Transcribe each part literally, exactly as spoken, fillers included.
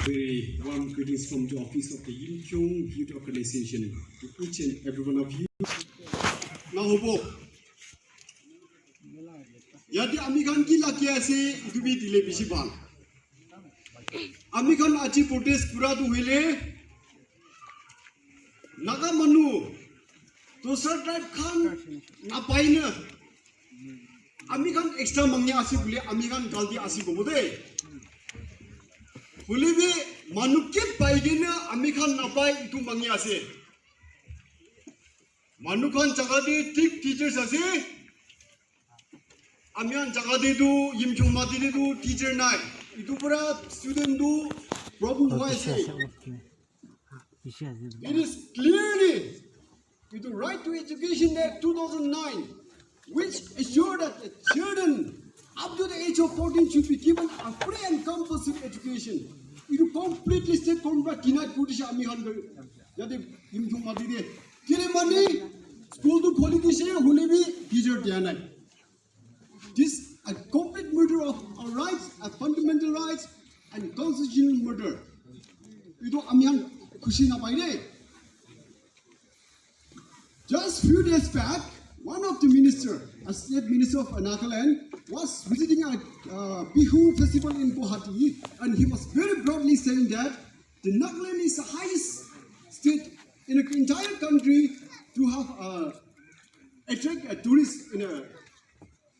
Very warm greetings from the office of the Yimkhiung Youth Organization to each and every one of you. Now, hobo. Yate ami khan ki lagi ase, itu bi dile bishi bhal. Ami khan aji protest kura tu hoile, Naga manu, dusra tribe khan napai na, ami khan extra mangi ase bole, ami khan galti ase kobo de. Hoile bi manu ke pai kena ami khan napai itu mangi ase. Manu khan jaga te thik teachers ase. Ami khan jaga te tu Yimkhiung mati te tu teacher nai. Itu pura student tu problem hoi ase. It is clearly with the Right to Education Act two thousand nine, which assured that the children up to the age of fourteen should be given a free and compulsory education. Itu completely state government denied kuri dise ami khan ke. Yate Yimkhiung mati te. Kile mani school tu kholi dise, hoile bi teacher dia nai. This a complete murder of our rights, a fundamental rights and constitutional murder. Itu ami khan khushi napai de. Just few days back, one of the minister, a state minister of Nagaland, was visiting a uh, Bihu festival in Guwahati, and he was very proudly saying that the Nagaland is the highest state in the entire country to have uh, attract a tourist in a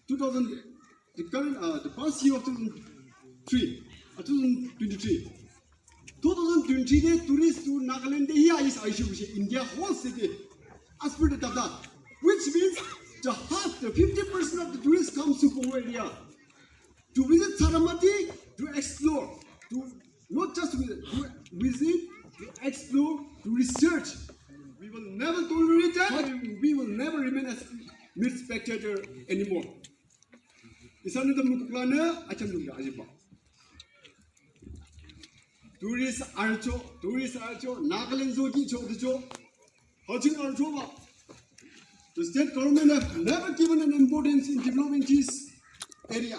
two thousand, the current, uh, the past year of two thousand three, uh, two thousand twenty-three. Two thousand twenty de tourist to Nagaland de hi ais aishu bishi India whole city. As per the data, which means the half, the fifty percent of the tourists comes to Pungro area to visit Saramati, to explore, to not just visit, to visit, to explore, to research. We will never tolerate that. We will never remain as mere spectator anymore. Isani tam lukla na acham lukla ajiba. Tourist archo, tourist archo, Nagaland zo ki cho de cho. Hajing archo ba. The state government have never given an importance in developing this area.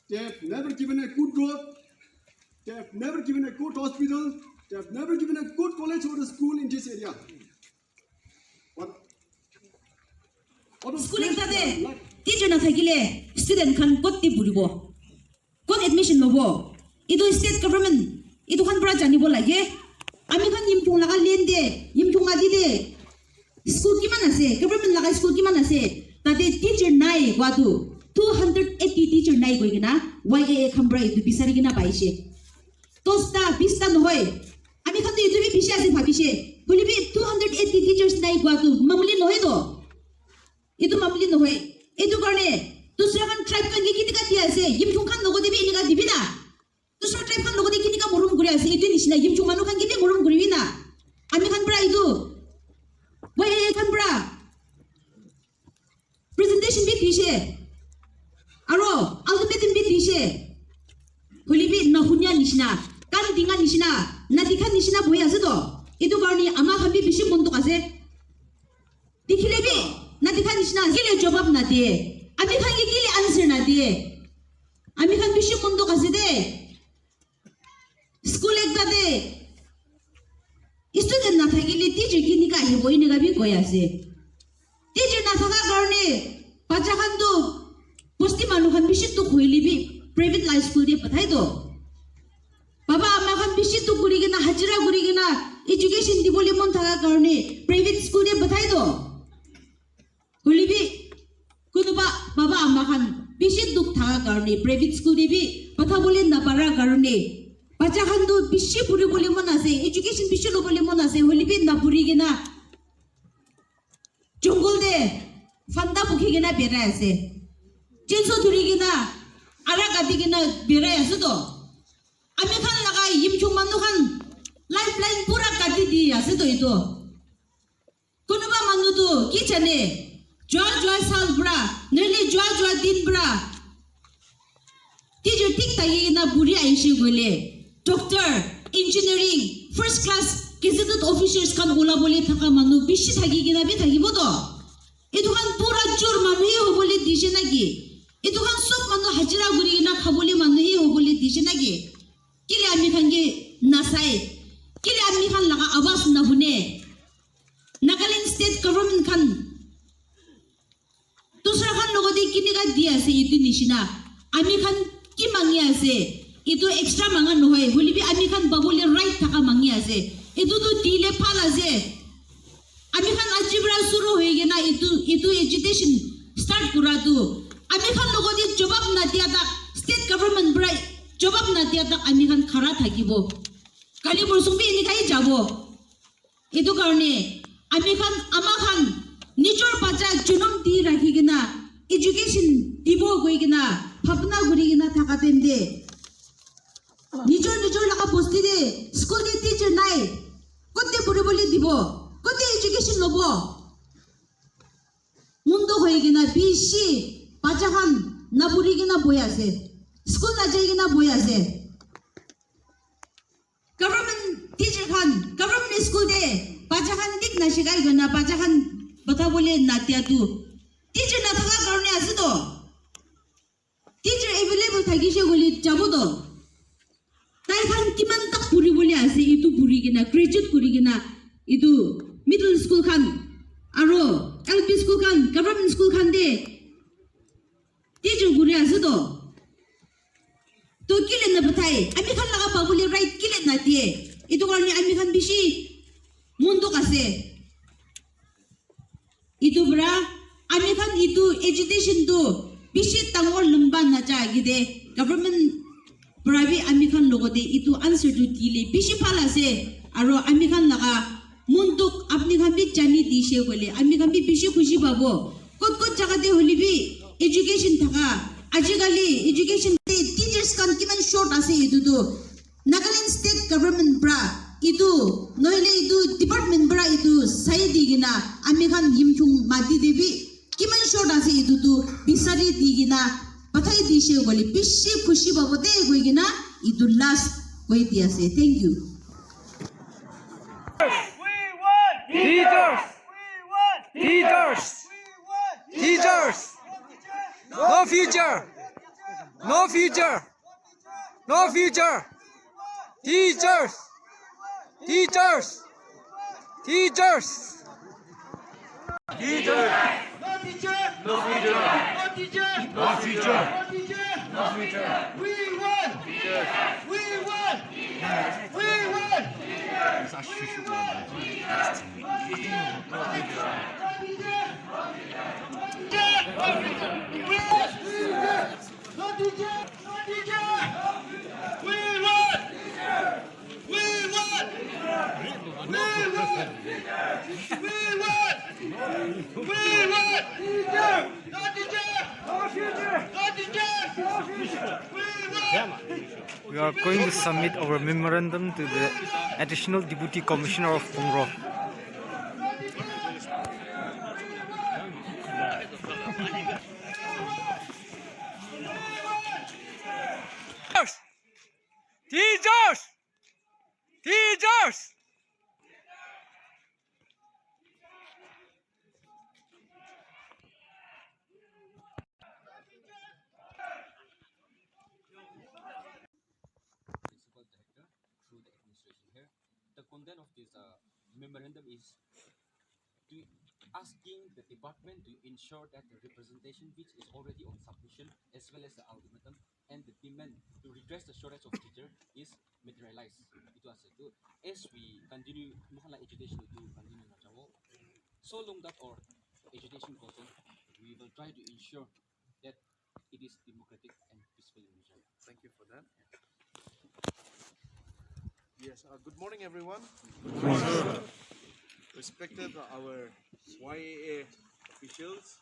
They have never given a good road. They have never given a good hospital. They have never given a good college or a school in this area. But School ekta de teacher nathakile student khan kot te puribo? Kot admission lobo? Etu state government etu khan para janibo lage. Ami khan Yimkhiung laga land de, Yimkhiung mati de school kiman ase? Government laga school kiman ase? Tate teacher nai koa tu two hundred eighty teacher nai koi kena Y A A khan para etu bisari kena paise. Dosta, bista nohoi. Ami khan tu etu bi bishi ase bhabise. Hoile bi two hundred eighty teachers nai koa tu mamuli nohoi to. Etu mamuli nohoi. Etu karne dusra khan tribe khan ke kinika dia ase? Yimkhiung khan logote bi enika dibi na? Dusra tribe khan logote kinika morom kuri ase? Etu nishina Yimkhiung manu khan ke bi morom kuribi na? Ami khan para etu Y A A khan para presentation bi dishe, aro ultimatum bi dishe. Hoile bi nahunia nishina, kan dinga nishina, nadikha nishina bohi ase to. Etu karne ama khan bi bishi mon dukh ase. Dikhile bi nadikha nishina ase. Kile jawab nadiye? Ami khan ke kile answer nadiye? Ami khan bishi mon dukh ase de. School ekta te student nathakile teacher kinika ahibo enika bi koi ase. Teacher nathaka karne bacha khan tu bosti manu khan bishi dukh hoile bi private la school te pathai to. Baba ama khan bishi dukh kuri kena hajira kuri kena education dibole mon thaka karne private school te pathai to. Hoile bi kunuba baba ama khan bishi dukh thaka karne private school te bi pathabole napara karne bacha khan tu bishi puribole mon ase, education bishi lobole mon ase, hoile bi napuri kena jungle te phanda bukhi kena berai ase, chainsaw dhuri kena ara kati kena berai ase to. Ami khan laga Yimkhiung manu khan lifeline pura kati di ase to etu. Kunuba manu tu ki jane, jua jua sal pura, nahoile jua jua din pura teacher thik thaki kena puri ahishe koile, doctor, engineering, first class gazetted officers khan ulabole thaka manu bishi thaki kena bi thakibo to. Etu khan pura chor manu he hobole dishe naki? Etu khan sob manu hajira kuri kena khabole manu he hobole dishe naki? Kile ami khan ke Khan dusra khan logote kinika di ase etu nishina. Ami khan ki mangi ase? Etu extra manga nohoi. Hoilebi ami khan pabole right thaka mangi ase. Etu tu dile bhal ase. Ami khan aji para shuru hoi kena etu, etu agitation start kura tu. Ami khan logote jawab na dia tak, state government para jawab na dia tak ami khan khara thakibo. Kali porsong bi enika hi jabo. Etu karne ami khan, ama khan nijor bacha junum di rakhi kena education dibo koi kena bhabna kuri kena thaka time te nijor nijor laga bosti te school te teacher nai, kote puribole dibo, kote education lobo? Mundo hoi kena bishi bacha khan na puri kena boi ase, school na jai kena boi ase. Government teacher khan, government school te bacha khan thik na shikai kena bacha khan batha bole na dia tu teacher na thaka karne ase to. Teacher available thakishe koile jabo to. Tai khan kiman tak puri bole ase, etu puri kena, graduate kuri kena, etu middle school khan, aro L P school khan, government school khan te teacher kuri ase to. To kile na bathai, ami khan laga pabole right kile na diye? Etu karne ami khan bishi mon dukh ase. Etu para ami khan etu agitation tu bishi dangor lamba naja agite government para bi ami khan logote etu answer tu dile bishi bhal ase. Aro ami khan laga mon dukh apni khan bi jani dishe koile ami khan bi bishi khushi pabo. Kot kot jaga te hoile bi education thaka, ajikali education te teachers khan kiman short ase etu tu Nagaland State Government pra etu nohole etu department pra etu sai di kena ami khan Yimkhiung mati te bi kiman short ase etu tu bisari di kena pathai dishe koile bishi khushi pabo de koi kena etu last koi di ase. Thank you. We want teachers. We want teachers. We want teachers. No future. No future. No future. Teachers. Teachers. Teachers. Teachers. No teacher. No future. No teacher. No future. No future. We want. We want. We want. We want. No teacher. No teacher. We want. We want! We want! We want! We want! No teacher! No teacher! No teacher! We want! We are going to submit our memorandum to the Additional Deputy Commissioner of Pungro. Teachers! Teachers! Principal Director through the administration here. The content of this, uh, memorandum is to asking the department to ensure that the representation which is already on submission as well as the ultimatum and the demand to redress the shortage of teacher is materialized. Itu ase. To as we continue, moikhan la agitation itu continue na jabo. So long that our agitation goes on, we will try to ensure that it is democratic and peaceful in nature. Thank you for that. Yes, uh, good morning, everyone. Respected, uh, our Y A A officials,